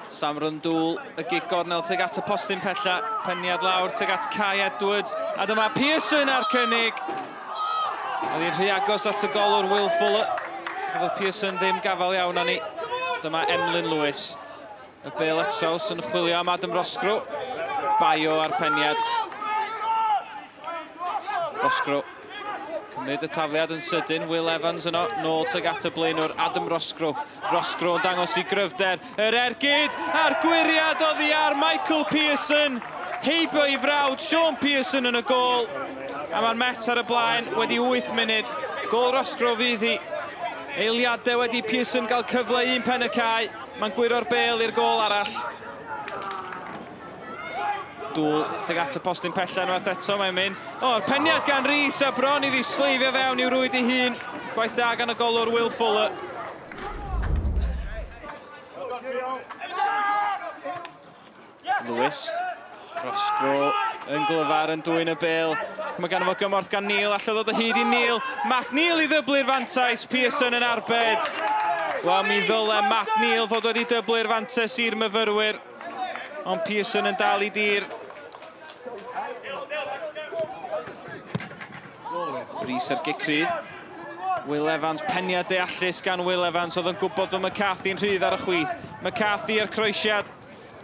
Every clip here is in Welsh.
Sam Rundle, y gig gornel tuag at y postyn pella, peniad lawr tuag at Kai Edwards, a dyma Pearson ar cynnig. Oedd hi'n rhy agos at y golwr Will Fuller. Cafodd Pearson ddim gafael iawn arni. Dyma Emlyn Lewis. Y bel at traws yn chwilio am Adam Roscrow. Baio ar peniad. Roscrow. Cymryd y tafliad yn sydyn, Will Evans yno, nôl tuag at y blaenwr Adam Roscrow. Roscrow yn dangos i gryfder yr ergyd a'r gwyriad oddi ar Michael Pearson. Heibio i frawd Sean Pearson yn y gôl. A mae'r Met ar y blaen wedi 8 munud. Gôl Roscrow fydd hi. Eiliadau wedi Pearson gael cyfle un pen y cae. Mae'n gwyro'r bêl i'r gôl arall. Dŵl tuag at y postyn pella unwaith eto, mae'n mynd. O'r peniad gan Rhys a bron iddi sleifio fewn i'w rwyd ei hun. Gwaith da gan y golwr Will Fuller. Lewis, Roscrow yn glyfar yn dwyn y bêl. Mae ganddo fo gymorth gan Neil, allan ddod o hyd i Neil. Matt Neil i ddyblu'r fantais, Pearson yn arbed. Wel, mi ddyle Matt Neil fod wedi dyblu'r fantais i'r myfyrwyr. Ond Pearson yn dal i dir. Rhys ar gic rhydd. Will Evans, peniad deallus gan Will Evans, oedd yn gwybod fod McCarthy'n rhydd ar y chwith. McCarthy ar croesiad.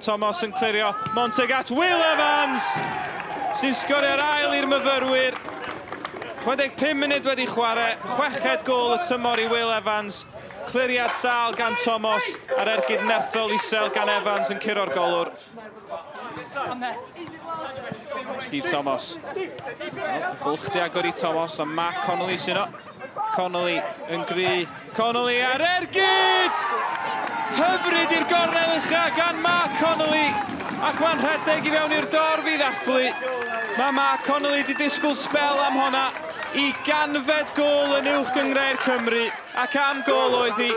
Thomas yn clirio, Monteg at Will Evans, sy'n sgorio'r ail i'r myfyrwyr. 65 munud wedi chwarae, chweched gôl y tymor i Will Evans. Cliriad sâl gan Thomas, a'r ergyd nerthol isel gan Evans yn curo'r golwr. Steve Thomas. Bwlch di agor i Thomas, a Mark Connolly sy'n o. Connolly yn gry. Connolly ar ergyd! Hyfryd i'r gornel ucha gan Mark Connolly. Ac mae'n rhedeg i fewn i'r dorf i ddathlu. Mae Mark Connolly wedi disgwyl sbel am honna i ganfed gôl yn Uwch Gynghrair Cymru. Ac am gôl oedd hi.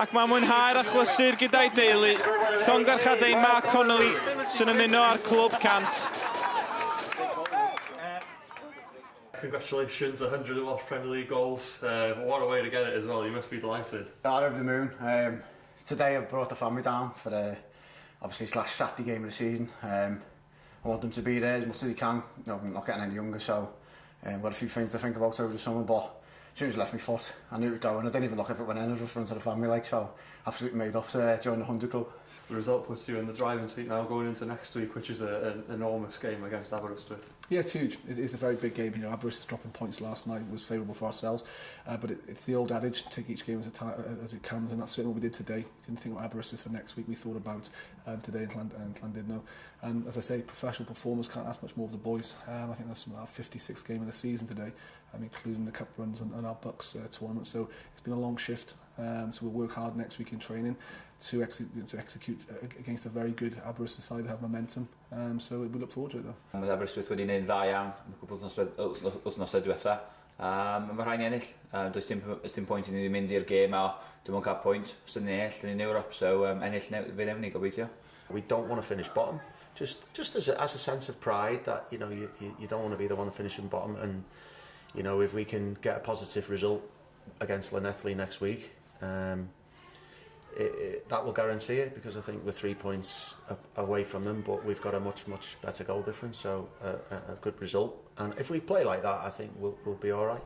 Ac mae'n mwynhau'r achlysur gyda'i deulu. Llongyfarchiadau i Mark Connolly sy'n ymuno â'r clwb 100. Congratulations, 100 of Welsh Premier League goals. What a way to get it as well, you must be delighted. Oh, over the moon. Today I've brought the family down for the, obviously it's last Saturday game of the season. I want them to be there as much as they can. You know, I'm not getting any younger, so I've got a few things to think about over the summer, but as soon as I left my foot, I knew it was going. I didn't even look if it went in, I just run to the family, like, so absolutely made up to join the 100 club. The result puts you in the driving seat now going into next week, which is an enormous game against Aberystwyth. Yeah, it's huge. It's a very big game. You know, Aberystwyth dropping points last night was favourable for ourselves, but it's the old adage, take each game as it comes, and that's certainly what we did today. Didn't think about Aberystwyth for next week. We thought about today in Llandudno. And as I say, professional performers can't ask much more of the boys. I think that's our 56th game of the season today, including the cup runs and our Bucks tournament. So it's been a long shift. So we'll work hard next week in training to execute against a very good Aberystwyth side that have momentum. So we look forward to it though. Mae Aberystwyth wedi gwneud yn dda iawn am y cwpl wythnosau diwetha. Mae rhaid ni ennill. Does dim pwynt i ni ddim mynd i'r gêm a dim ond cael pwynt. Os ydyn ni ennill, yn Ewrop, so ennill fe wnewn ni gobeithio. We don't want to finish bottom. Just as a sense of pride that, you know, you don't want to be the one finishing bottom, and you know, if we can get a positive result against Llanelli next week, that will guarantee it, because I think we're 3 points away from them, but we've got a much, much better goal difference, so a good result. And if we play like that, I think we'll be all right.